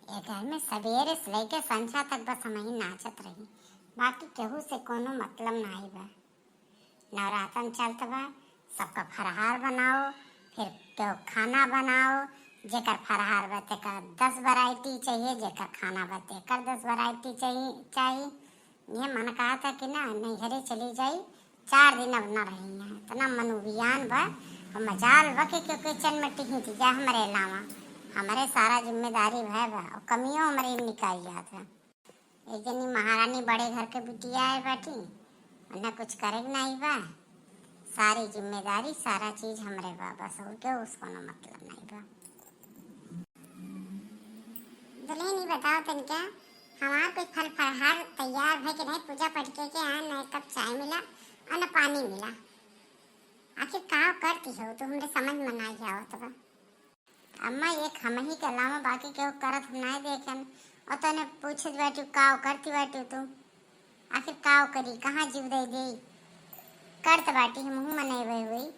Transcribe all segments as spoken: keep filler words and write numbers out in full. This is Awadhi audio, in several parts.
ये घर में सबेरे से लेके संझा तक बस हमही नाचत रही, बाकी केहू से कोनो मतलब नाई बा। नवरातन चलत बा, सबका फरहार बनाओ, फिर केहू खाना बनाओ, जेकर फरहार बा तेकर दस वैरायटी चाहिए, जेकर खाना बा तेकर दस वैरायटी चाहिए, चाहिए। ये मन कहा था कि ना, नैहरे चली जाई, चार दिन अब ना रही है। इतना मन उबियान बा, और मजाल बा कि केहू किचन में टिहिंच जा हमरे अलावा। हमरे सारा जिम्मेदारी भय बा, और कमियों हमरे निकाल जात है। एक जनी महारानी बड़े घर के बिटिया आए बाटी, उन्हें कुछ करे के नाई बा, सारी जिम्मेदारी, सारा चीज हमरे बा, बस और केहू से कोनो मतलब नाई बा। दुल्हन, ई बताओ तनिका, हमार कुछ फल फलहार तैयार भय के नहीं, पूजा पाठ के, के आए, न एक कप चाय मिला और न पानी मिला। आखिर का करती हो तू, हमरे समझ में नाई आवत बा। अम्मा, एक हमही के अलावा बाकी केहू करत हम नाई देखेन, और तने पूछत बाटी का करती बाटी तू। आखिर का करी, कहाँ जीव दे देई? करत बाटी, हमहू मनई हुई।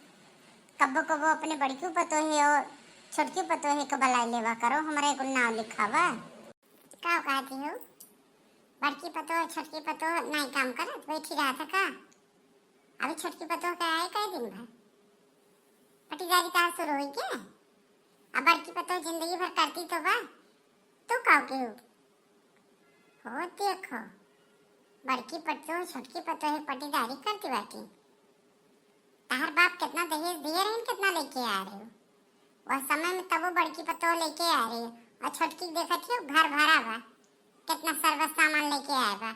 कब्बो कब्बो अपने बड़की पतोहे और छोटकी पतोहे के बुलाई लेवा करो, हमरे कुल नाव लिखावा। का कहती हो? बड़की पतोह, छोटकी पतोह नाई काम करत, बैठी रहत का? अभी छोटकी पतोह के आए कई दिन भर? पटीदारी तहार शुरू होई के? अब बड़की पतोह जिंदगी भर करती तो बा, तू का केहू? हो देखो, बड़की पतोह, छोटकी पतोह पटीदारी करती बाटी। तहार बाप कितना दहेज दिए रहन, कितना लेके आ रहे हो? वह समय में तबो बड़की पतोह लेके आ रही हो, और छोटकी देखत ही घर भरा बा, कितना सर्व सामान लेके आए बा।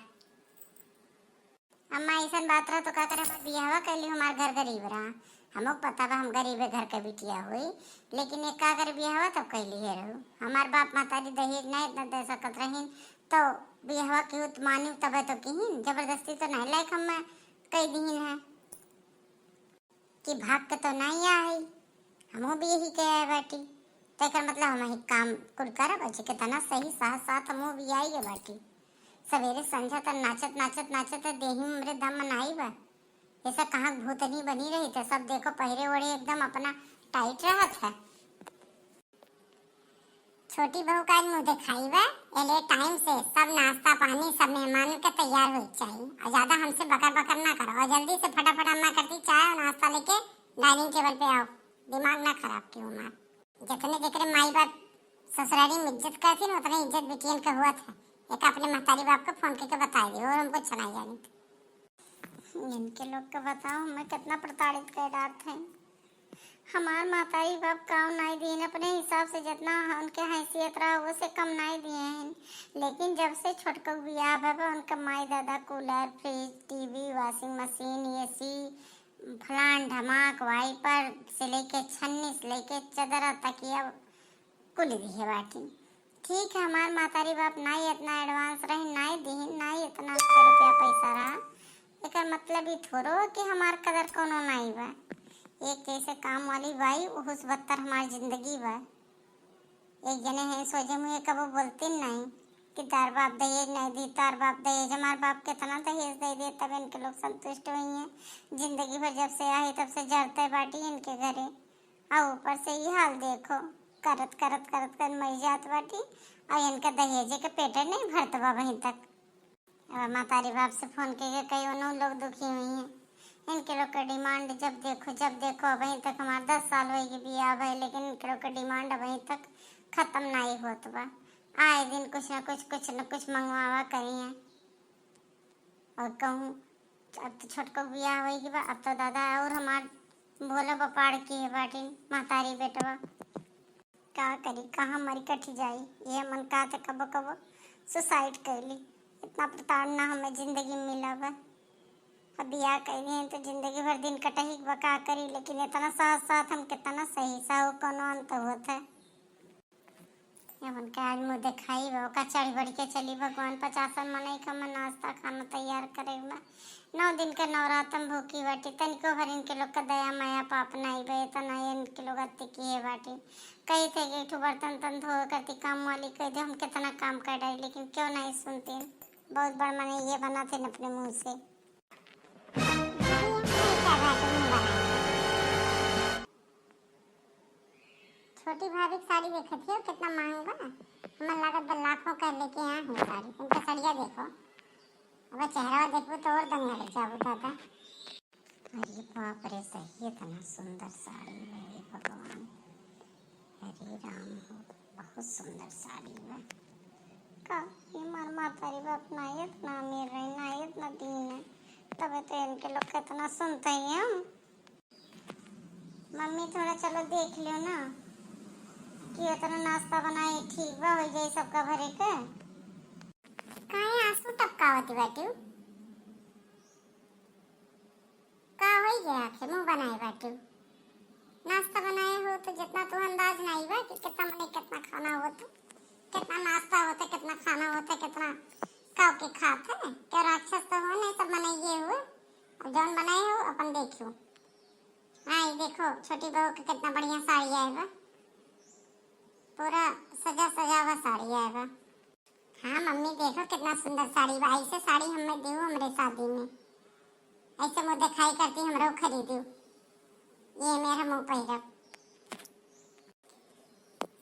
अम्मा, ऐसन बात रहा तो का करे, हमार बियाहवा कैली, हमार घर गरीब रहा, हमको पता बा हम गरीबे घर के बिटिया हुई, लेकिन ये का करे बियाहवा तब कैली है रहू। हमार बाप महतारी दहेज नहीं इतना दे सकत रहीन, तो बियाहवा की उत मानी तबे तो किहिन, जबरदस्ती तो नहीं लायक हम कई दीन है। कि भाग के तो नाई आई, हमहू भी यही के आए बाटी। तो एकर मतलब हम ही काम कुल करब, और जे कितना सही साथ साथ हमहू भी आई गए बाटी। सवेरे संझा तक नाचत नाचत नाचत देही में हमरे दम नाई बा। ऐसा कहाँ भूतनी बनी रही थे, सब देखो पहिरे ओढ़े एकदम अपना टाइट रहत है। छोटी बहू का आज मुँह दिखाई बा, एले टाइम से सब नाश्ता पानी सब मेहमान के तैयार होए के चाहिए। और ज्यादा हमसे बकर बकर ना करो, और जल्दी से फटाफट अम्मा करती चाय और नाश्ता लेके डाइनिंग टेबल पे आओ, दिमाग ना खराब कियो हमार। जितने जेकरे माई बाप ससुरारी में इज्जत करती ना, उतने इज्जत बिटियन के हुआ था। एक अपने महतारी बाप के फोन करके बता दी, और हमको छनाई जानी। इनके लोग के बताओ, हमें कितना प्रताड़ित कर डालते हैं। हमार महतारी बाप काम नाई दीन, अपने हिसाब से जितना उनके हैसियत रहा, वो से कम नाई दिए हैं। लेकिन जब से छोटको बियाह भवा, उनका माई दादा कूलर, फ्रिज, टीवी, वॉशिंग मशीन, एसी, फलान ढमाक, वाइपर से लेके छन्नी से लेके चदरा, तकिया, कुल दिहे बाटी। ठीक है, हमार महतारी बाप नाई इतना एडवांस रहे, नाई दिहिन, नाई इतना रुपया पैसा रहा। एकर मतलब ई थोड़ो कि हमार कदर कोनो नाई बा। एक जैसे काम वाली बाई, उहू से बदतर हमार जिंदगी बा। एक जने हैं सोझे मुँहे कबो बोलती नाई कि तार बाप दहेज नाई दी, तार बाप दहेज। हमार बाप कितना दहेज दे दे, तब इनके लोग संतुष्ट हुई हैं। जिंदगी भर जब से आई तब से जरते बाटी इनके घरे। और ऊपर से ई हाल देखो, करत करत करत कर मर जात बाटी। और इनका दहेजे के पेटे नहीं भरत बा अबहीं तक। अब महतारी बाप से फोन करके कई उन्हों लोग दुखी हुई हैं। इनके लोग के डिमांड जब देखो, जब देखो, अबहीं तक हमार दस साल होई के बियाह भइल, लेकिन इनके लोग के डिमांड अबहीं तक खत्म नाई होत बा। आए दिन कुछ न कुछ, कुछ न कुछ मंगवावा करी हैं। और कहूँ, अब तो छोटको बियाह होई के बा, अब तो दादा और हमार भोला बपाड़ की है बाटिन, महतारी बेटवा। का करी, कहाँ मरी कटी जाई। ये मन का त कबो कबो सुसाइड कर ली। इतना प्रताड़ना हमें जिंदगी में मिला बा। अब बियाह कर दिए तो जिंदगी भर दिन कटही बा, का करी, लेकिन इतना साथ साथ हम कितना सही सा हो, कोनो अंत होत है। ये मन के आज मुँह दिखाई बा, ओका चढ़ बढ़ के चली भगवान। पचासन मनई का मन नाश्ता खाना तैयार करे बा। नौ दिन के नवरातन भूखी बाटी, तनिको भर इनके लोग का दया माया पाप नाई बा, इतना इनके लोग अति किहे बाटी। कही थे कि एक ठो बर्तन तन धोए करती काम वाली कह दे, हम कितना काम कर डाली, लेकिन क्यों नहीं सुनती। बहुत बड़ मने ये बनाते न अपने मुँह से। छोटी भाभी के साड़ी देखत हियो, कितना महंग बा। हमें लागत बा चेहरा देखबू तो और दंग लग जाबू दादा। अरे बाप रे, सही इतना सुंदर साड़ी है, हे भगवान, हरे राम हो, बहुत सुंदर साड़ी है। का ये मार माता रे बाप, ना इतना अमीर रही, ना इतना दीन है, तबे तो इनके लोग कितना सुनते हैं हम। मम्मी, थोड़ा चलो देख लियो ना कि उतना नाश्ता बनाए ठीक बा, हो जाए सबका भरे के। काहे आंसू टपकावत बाटू? का होई गया आखिर मुंह बनाए बाटू? नाश्ता बनाए हो तो जितना तू अंदाज नहीं बा कि कितना मने कितना खाना होता, कितना नाश्ता होता, कितना खाना होता, कितना काव के खात है। क्या राक्षस तो हो नहीं, सब मने ये हुए। अब जौन बनाए हो अपन देखियो। हाँ, ये देखो, छोटी बहू के कितना बढ़िया साड़ी आए बा, पूरा सजा सजा हुआ साड़ी आए बा। हाँ मम्मी, देखो कितना सुंदर साड़ी बा, ऐसे साड़ी हमें दियो हमरे शादी में, ऐसे मुँह दिखाई करती हमरो खरीदू, ये मेरा मुँह पहिरब।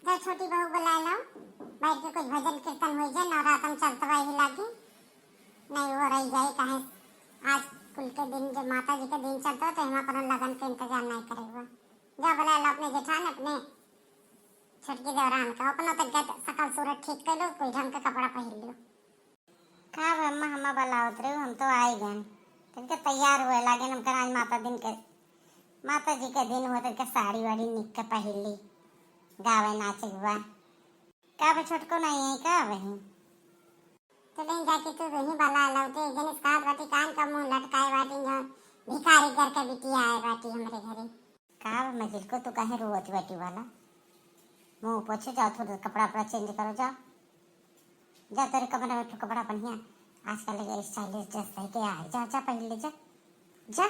जा छोटी बहू बुलाए लाओ, बैठ के कुछ भजन कीर्तन हो जाए, नवरातन चलत बा यही लागी। नहीं वो रह जाए, काहे आज कुल के दिन जो माता जी के दिन चलता तो यहाँ कोनो लगन के इंतजाम नहीं करेगा। जा बुलाए ला अपने जेठान, अपने छोटकी देवरान का, अपना तो गत सकल सूरत ठीक कर लो, कोई ढंग का कपड़ा पहन लो। का बा अम्मा, हम्मा बुलावत रहे, हम तो आई गन। तनिके तैयार हुए लागे, हम आज माता दिन के, माता जी के दिन हुए, तनिके साड़ी वाड़ी निक के पहन ली, गावे नाचे के बा। का बा छोटको नहीं है का वही? तो लेकिन जाके तू वही बला लौटे, एक जने साथ बाटी कान का मुंह लटकाए बाटी, जो भिखारी घर के बिटिया आए बाटी हमरे घरे। का बा मजिलको, तू काहे रोवत बाटी वाला? मुंह पोछे जाओ, थोड़ा कपड़ा वपड़ा चेंज करो, जाओ। जा तेरे कमरे में ठो कपड़ा बढ़िया, आजकल के स्टाइलिश ड्रेस पहन के आ, जा, जा पहन ले, जा, जा।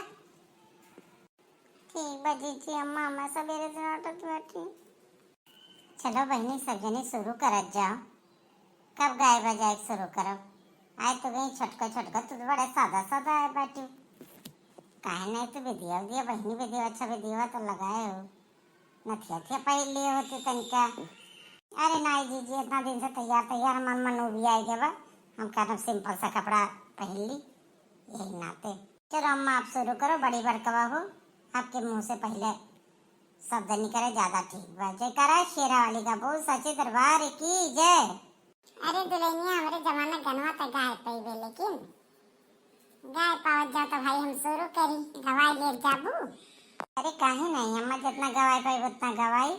ठीक बा जीजी, अम्मा, अम्मा सबेरे से लौटत बाटी। चलो बहिनी, सब जने शुरू करत जाओ। कब गाए बजाए के शुरू करब? आए तो गई छोटका छोटका, तू तो बड़ा सादा सादा आए बाटी। काहे नहीं तू विदिया उदिया बहिनी, विदिया अच्छा विदिया तो लगाए हो, नथिया थिया पहन लिए होती तनिका। अरे नाई जीजी, इतना दिन से तैयार तैयार मन मन उबियाए गए बा, हम कहना सिंपल सा कपड़ा पहन ली, यही नाते। चलो अम्मा, आप शुरू करो, बड़ी बड़कवा हो, आपके मुंह से पहले शब्द निकले, ज्यादा ठीक बा। जयकारा शेरा वाली का, बोल सच्चे दरबार की जय। अरे दुल्हनिया, हमरे जमाना गनवा त गाय पैबे, लेकिन गाय पावत जा तो भाई हम शुरू करी, गवाई लेट जाबू। अरे काहे नहीं अम्मा, जितना गवाई पाइब उतना गवाई।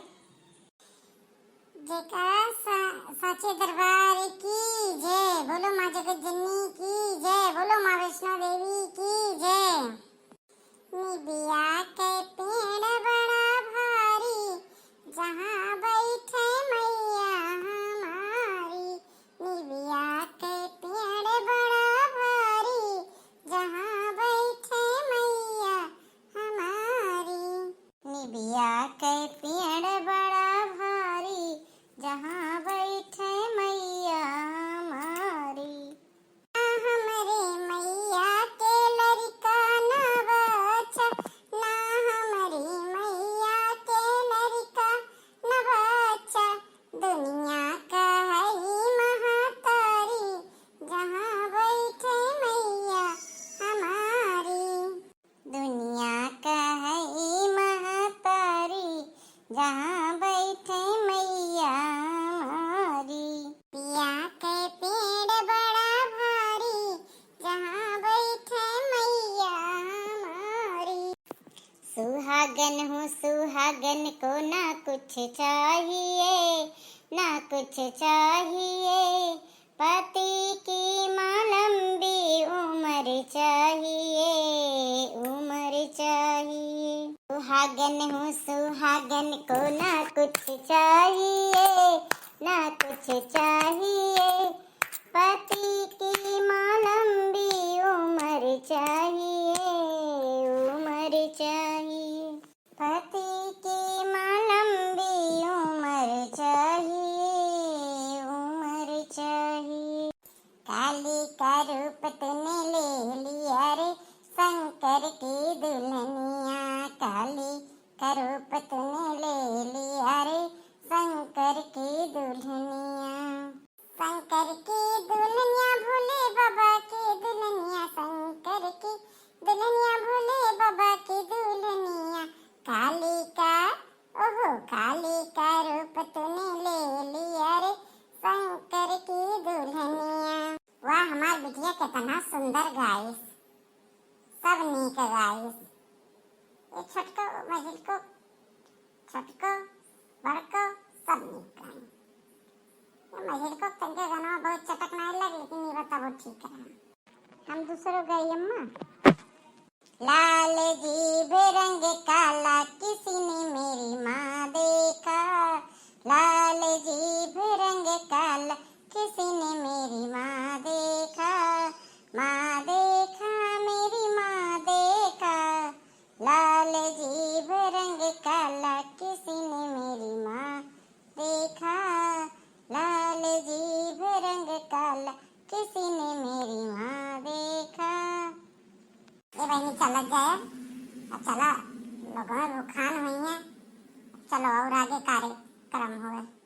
जेका सा-, साचे दरबार की जय, बोलो माँ जगत जननी की जय, बोलो माँ वैष्णो देवी की जय। निबिया के पेड़ बड़ा भारी, जहाँ बैठे मैया हमारी। निबिया के पेड़ बड़ा भारी, जहाँ बैठे मैया हमारी। निबिया के पेड़ बड़ा भारी, जहाँ बैठे मैया हमारी। ना हमरे मैया के लरिका ना बच्चा, ना हमरे मैया के लरिका ना बच्चा। दुनिया का है ई महतारी, जहाँ बैठे मैया हमारी। दुनिया का है ई महतारी, जहाँ बैठे मैया हमारी। निबिया के पेड़ बड़ा भारी, जहाँ बैठे मैया हमारी। सुहागन हूँ सुहागन को ना कुछ चाहिए, ना कुछ चाहिए, पति की माँ लंबी उम्र चाहिए, उम्र चाहिए। सुहागन हूँ सुहागन को ना कुछ चाहिए, ना कुछ चाहिए, पति की माँ लंबी उम्र चाहिए, उम्र चाहिए। पति की माँ लंबी उम्र चाहिए, उम्र चाहिए। काली का रूप तूने ले लिया रे, शंकर की दुल्हनिया। काली का रूप तूने ले लिया रे, शंकर की दुल्हनिया। शंकर की दुल्हनिया, भोले बाबा की दुल्हनिया। बिटिया कितना सुंदर गाइस, सब नीक गाइस। ये छोटको, मझिलको, छोटको, बड़को, सब नीक गाइस। ये मझिलको तनके गनवा बहुत चटक नाहीं लग, लेकिन ये बताबो ठीक रहा। हम दूसरो गाई अम्मा। लाल जीभ रंग काला, किसी ने मेरी माँ देखा। लाल जीभ रंग काला, किसी ने मेरी माँ देखा। माँ देखा, मेरी माँ देखा। लाल जीभ रंग काला, किसी ने मेरी माँ देखा। लाल जीभ रंग काला, किसी ने मेरी माँ देखा। ए बहिनी, चलत जाए, अब चला, लोगों में भूखान हुई है, चलो और आगे कार्यक्रम होए।